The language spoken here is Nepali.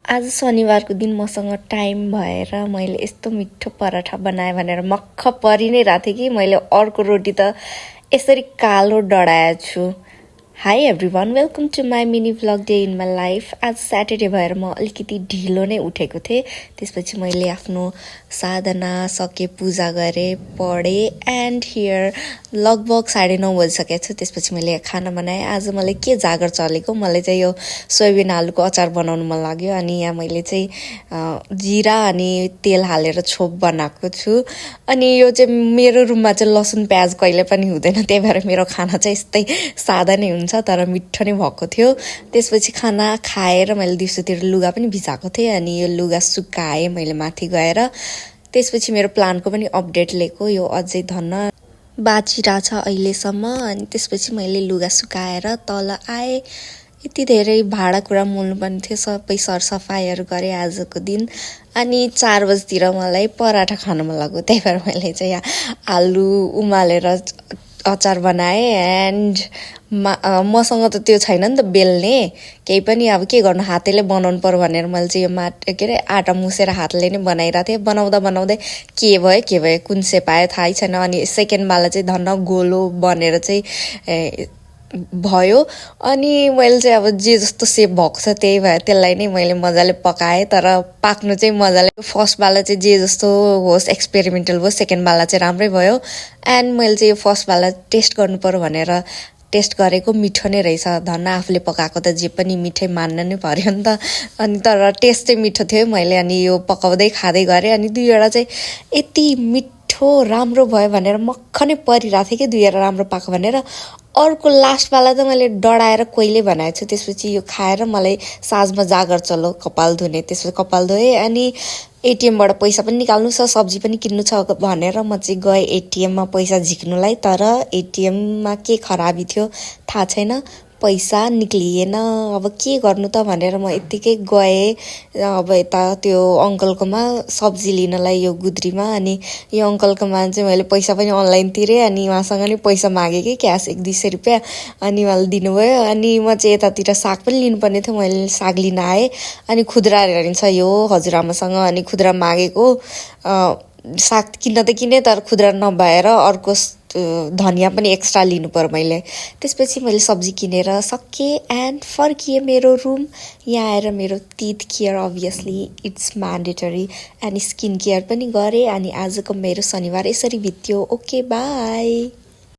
आज शनिबारको दिन मसँग टाइम भएर मैले यस्तो मिठो पराठा बनाएँ भनेर मक्ख परि नै रहेको थिएँ कि मैले अर्को रोटी त यसरी कालो डढाएछु। Hi everyone, welcome to my mini vlog day in my life. आज स्याटरडे भएर म अलिकति ढिलो नै उठेको थिएँ। त्यसपछि मैले आफ्नो साधना सके, पूजा गरेँ, पढेँ एन्ड हियर लगभग 9:30 बजिसकेको छ। त्यसपछि मैले खाना बनाएँ। आज मलाई के जागर चलेको, मलाई चाहिँ यो सोयाबिन आलुको अचार बनाउनु मन लाग्यो अनि यहाँ मैले चाहिँ जिरा अनि तेल हालेर छोप बनाएको छु। अनि यो चाहिँ मेरो रुममा चाहिँ लसुन प्याज कहिले पनि हुँदैन, त्यही भएर मेरो खाना चाहिँ यस्तै सादा नै हुन्छ तर मिठो नै भएको थियो। त्यसपछि खाना खाएर मैले दिउँसोतिर लुगा पनि भिजाएको थिएँ अनि यो लुगा सुकाएँ मैले माथि गएर। त्यसपछि मेरो प्लानको पनि अपडेट लिएको, यो अझै धन्न बाँचिरहेछ अहिलेसम्म। अनि त्यसपछि मैले लुगा सुकाएर तल आएँ। यति धेरै भाँडाकुँडा मोल्नुपर्ने थियो, सबै सरसफाइहरू गरेँ आजको दिन। अनि 4 बजीतिर मलाई पराठा खानु मन लाग्यो, त्यही भएर मैले चाहिँ यहाँ आलु उमालेर अचार बनाएँ एन्ड मसँग त त्यो छैन नि त बेल्ने केही पनि, अब के गर्नु, हातैले बनाउनु पर्यो भनेर मैले चाहिँ यो के अरे आटा मुसेर हातले नै बनाइरहेको थिएँ। बनाउँदा बनाउँदै के भयो कुन सेप आयो थाहै छैन। अनि सेकेन्डवाला चाहिँ धन्न गोलो बनेर चाहिँ भयो। अनि मैले चाहिँ अब जे जस्तो सेप भएको छ त्यही भएर त्यसलाई नै मैले मजाले पकाएँ, तर पाक्नु चाहिँ मजाले फर्स्टवाला चाहिँ जे जस्तो होस् एक्सपेरिमेन्टल होस्, सेकेन्डवाला चाहिँ राम्रै भयो। एन्ड मैले चाहिँ यो फर्स्टवाला टेस्ट गर्नु पर्यो भनेर टेस्ट गरेको, मिठो नै रहेछ। धन्न आफूले पकाएको त जे पनि मिठै मान्न नै पर्यो नि त। अनि तर टेस्ट चाहिँ मिठो थियो। मैले अनि यो पकाउँदै खाँदै गरेँ अनि दुईवटा चाहिँ यति मिठो राम्रो भयो भनेर मक्ख नै परिरहेको थिएँ कि दुईवटा राम्रो पाएको भनेर। अर्को लास्टवाला त मैले डढाएर कहिले बनाएको छु। त्यसपछि यो खाएर मलाई साँझमा जागर चलो कपाल धुने, त्यसपछि कपाल धोएँ अनि एटिएमबाट पैसा पनि निकाल्नु छ, सब्जी पनि किन्नु छ भनेर म चाहिँ गएँ एटिएममा पैसा झिक्नुलाई। तर एटिएममा के खराबी थियो थाहा छैन, पैसा निक्लिएन। अब के गर्नु त भनेर म यत्तिकै गएँ अब यता त्यो अङ्कलकोमा सब्जी लिनलाई यो गुद्रीमा। अनि यो अङ्कलकोमा चाहिँ मैले पैसा पनि अनलाइन तिरेँ अनि उहाँसँग नि पैसा मागेँ कि क्यास 100-200 रुपियाँ, अनि उहाँले दिनुभयो। अनि म चाहिँ यतातिर साग पनि लिनुपर्ने थियो, मैले साग लिन आएँ। अनि खुद्रा रहन्छ यो हजुरआमासँग, अनि खुद्रा मागेको साग किन्न त किनेँ तर खुद्रा नभएर अर्को धनियाँ पनि एक्स्ट्रा लिनु पर्यो मैले। त्यसपछि मैले सब्जी किनेर सकेँ एन्ड फर्किएँ मेरो रुम। यहाँ आएर मेरो teeth care obviously it's mandatory and skin care पनि गरेँ। अनि आजको मेरो शनिबार यसरी बित्यो। Okay by.